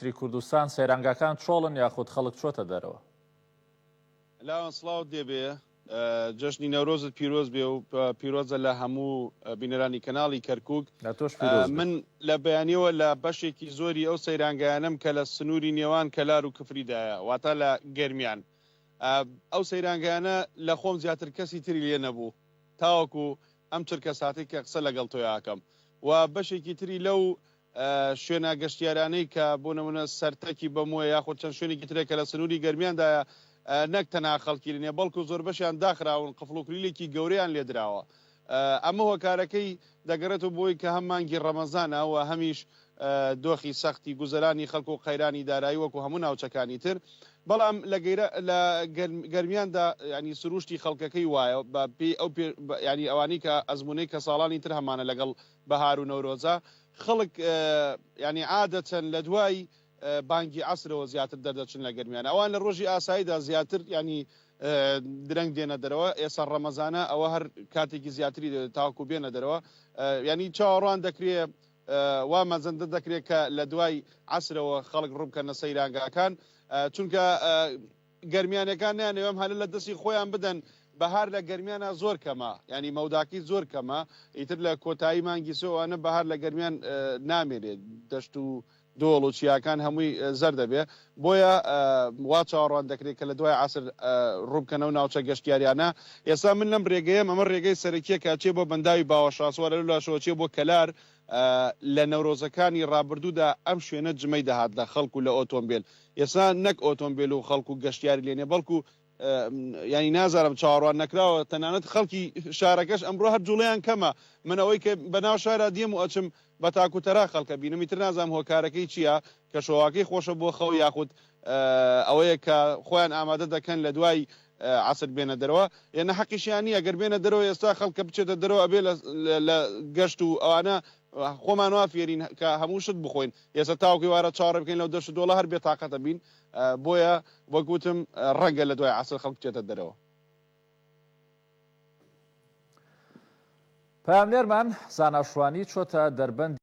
تری کوردستان سەیرانگاکان چۆڵن یاخود خەڵک چۆتە دەرەوە؟ لاوان سڵاوت لێبێ جەژنی نەورۆزت پیرۆز بێ و پیرۆزە لە هەموو بینەرانی کەناڵی کەرکک لە تۆش پیرۆز بێ. من لە بەیانیەوە لە بەشێکی زۆری ئەو سەیرانگایانەم کە لە سنووری نێوان کەلار و کفریدایە واتە لە گەرمیان ئەو سەیرانگایانە لە خۆم زیاتر کەسی تری لێ نەبوو تاوەکو ئەم چرکە ساتەی کە قسە لەگەڵ تۆیاکەم و بەشێکی تری لەو شوێنە گەشتیارانەی کە بۆ نمونە سەرتەکی بەمۆیە یاخود چەند شوێنێکی ترە کە لە سنووری گەرمیاندایە نەک تەنها خەڵکی لێ نیە بەڵکو زۆربەشیان داخراون قفڵ و کلیلێکی گەورەیان لێدراوە ئەمە هۆکارەکەی دەگەڕێتەوە بۆی کە هەم مانگی ڕەمەزانە و هەمیش دۆخی سەختی گوزەرانی خەڵک و قەیرانی دارایی وەکو هەموو ناوچەکانی تر بەڵام لە گەیرە لە گەرمیاندا ینی سروشتی خەڵکەکەی وایە بە پێی ئەو ینی ئەوانی کە ئەزمونەی کە ساڵانی تر هەمانە لەگەڵ بەهار و نەورۆزە خەڵک ینی عادەتەن لە دوای بانگی عەسرەوە زیاتر دەردەچن لە گەرمیان ئەوان لە ڕۆژی ئاساییدا زیاتر ینی درەنگ دێنە دەرەوە ئێستا ڕەمەزانە ئەوە هەر کاتێکی زیاتری دەوێت تاوەکو بێنە دەرەوە ینی چاوەڕوان دەکرێ وا مەزەندە دەکرێت کە لە دوای عەسرەوە خەڵک ڕووبکەنە سەیرانگاکان چونکە گەرمیانەکان نیانەوە ئەم هەلە لە دەستی خۆیان بدەن بەهار لە گەرمیانە زۆر کەمە ینی مەوداکەی زۆر کەمە ئیتر لە کۆتایی مانگی سێوانە بەهار لە گەرمیان نامێنێت دەشت و دۆڵ و چیاکان هەمووی زەرد دەبێ، بۆیە وا چاوەڕوان دەکرێت کە لە دوای عەسر ڕووبکەنەو ناوچە گەشتیاریانە. ئێستا من لەم رێگەیەم، ئەمە رێگەی سەرەکیە کە ئەچێ بۆ بەنداوی باوەشاسوار، لەولاشەوە ئەچێ بۆ کەلار، لە نەورۆزەکانی رابردوودا ئەم شوێنە جمەی دەهات لە خەڵک و لە ئۆتۆمبێل، ئێستا نەک ئۆتۆمبێل و خەڵک و گەشتیاری لێ نیە، بەڵکو یانی نازانم چاوەڕوان نەکراوە، تەنانەت خەڵکی شارەکەش ئەمڕۆ هەر جوڵەیان کەمە، من ئەوەی کە بەناو شارا دێم و ئەچم بە تاک و تەرا خەڵکە بینم ئیتر نازانم هۆکارەکەی چییە کەشوهەواکەی خۆشە بۆ خەو یاخود ئەوەیە کە خۆیان ئامادە دەکەن لە دوای عەسر بێنە دەرەوە یە حەقیشیان نییە گەر بێنە دەرەوە ئێستا خەڵکە بچێتە دەرەوە ئەبێ لە گەشت و ئەوانە خۆمان وا فێرین کە هەموو شت بخۆین ئێستا تاوەکو ئێوارە چاوەڕێ بکەین لەو دەشت و دۆڵە هەر بێتاقەتە بین بۆیە وەک وتم ڕەنگە لە دوای عەسر خەڵک بچێتە دەرەوە. پەیامنێرمان زانا شوانی چۆتە دەربەندی.